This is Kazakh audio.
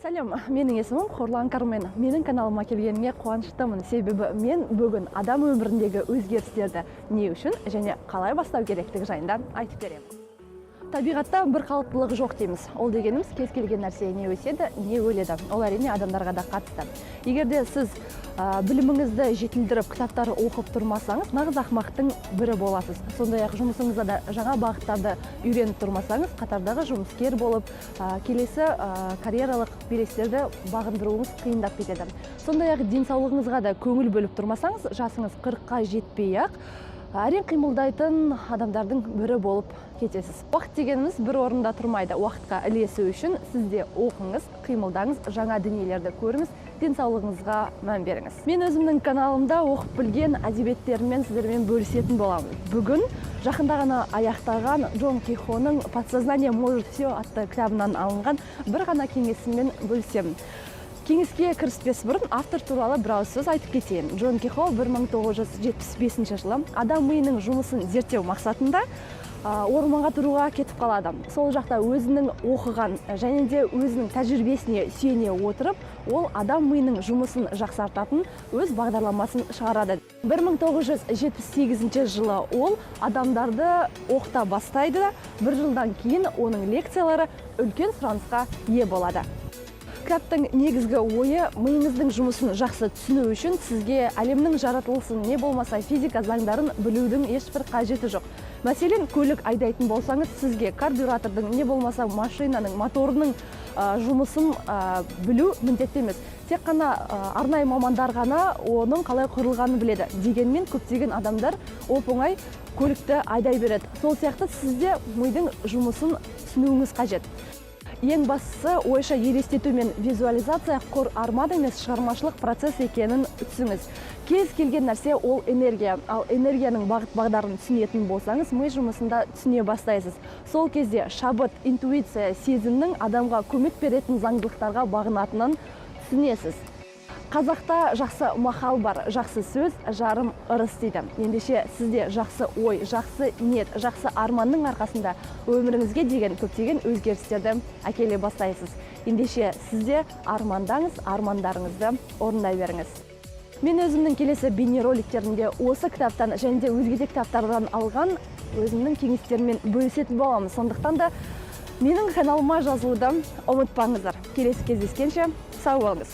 Сәлем, менің есімім Хорлан Кармен. Менің каналыма келгеніңе қуаныштымын, себебі мен бүгін адам өміріндегі өзгерістерді не үшін және қалай бастау керектігі жайында айтып беремін. Табиғатта бір қалыптылық жоқ дейміз. Ол дегеніміз, кез келген нәрсе не өседі, не өледі. Ол, әрине, адамдарға да қатысты. Егер де сіз біліміңізді жетілдіріп, кітаптар оқып тұрмасаңыз, нағыз ақымақтың бірі боласыз. Сондай ақ жұмысыңызда да жаңа бағыттарды үйреніп тұрмасаңыз, қатардағы жұмыскер болып, келесі карьералық белестерді бағындыруыңыз қиындап кетеді. Сондай ақ денсаулығыңызға да көңіл бөліп тұрмасаңыз, жасыңыз 40-қа жетпей ақ әрең қимылдайтын адамдардың бірі болып кетесіз. Уақыт дегеніміз бір орында тұрмайды. Уақытқа ілесу үшін сіз де оқыңыз, қимылдаңыз, жаңа дүниелерді көріңіз, денсаулығыңызға мән беріңіз. Мен өзімнің каналымда оқып білген әдебиеттеріммен сіздермен бөлісетін боламын. Бүгін жақында ғана аяқтаған Джон Кихоның «Подсознание может все» атты кітабынан алынған бір ғана кеңесіммен бөлісемін. Кеңеске кіріспес бұрын автор туралы бір ауыз сөз айтып кетейін. Джон Кихо 1975 жылы адам миының жұмысын зерттеу мақсатында орманға тұруға кетіп қалады. Сол жақта өзінің оқыған және де өзінің тәжірибесіне сүйене отырып, ол адам миының жұмысын жақсартатын өз бағдарламасын шығарады. 1978 жылы ол адамдарды оқыта бастайды да, бір жылдан кейін оның лекциялары үлкен сұранысқа ие болады. Кітаптың негізгі ойы: миыңыздың жұмысын жақсы түсіну үшін сізге әлемнің жаратылысын не болмаса физика заңдарын білудің ешбір қажеті жоқ. Мәселен, көлік айдайтын болсаңыз, сізге карбюратордың не болмаса машинаның моторының жұмысын білу міндетті емес. Тек қана арнайы мамандар ғана оның қалай құрылғанын біледі. Дегенмен көптеген адамдар оп оңай көлікті айдай береді. Сол сияқты сіз де мидың жұмысын түсінуіңіз қажет. Ең бастысы, ойша елестету мен визуализация құр арман емес, шығармашылық процесс екенін түсіңіз. Кез келген нәрсе ол энергия, ал энергияның бағыт бағдарын түсінетін болсаңыз, ми жұмысын да түсіне бастайсыз. Сол кезде шабыт, интуиция, сезімнің адамға көмек беретін заңдылықтарға бағынатынын түсінесіз. Қазақта жақсы мақал бар: «Жақсы сөз жарым ырыс» дейді. Ендеше сізде жақсы ой, жақсы ниет, жақсы арманның арқасында өміріңізге деген көптеген өзгерістерді әкеле бастайсыз. Ендеше сіз де армандаңыз, армандарыңызды орындай беріңіз. Мен өзімнің келесі бейнероликтерімде осы кітаптан және де өзге де кітаптардан алған өзімнің кеңестеріммен бөлісетін боламын. Сондықтан да менің каналыма жазылуды ұмытпаңыздар. Келесі кездескенше сау болыңыз.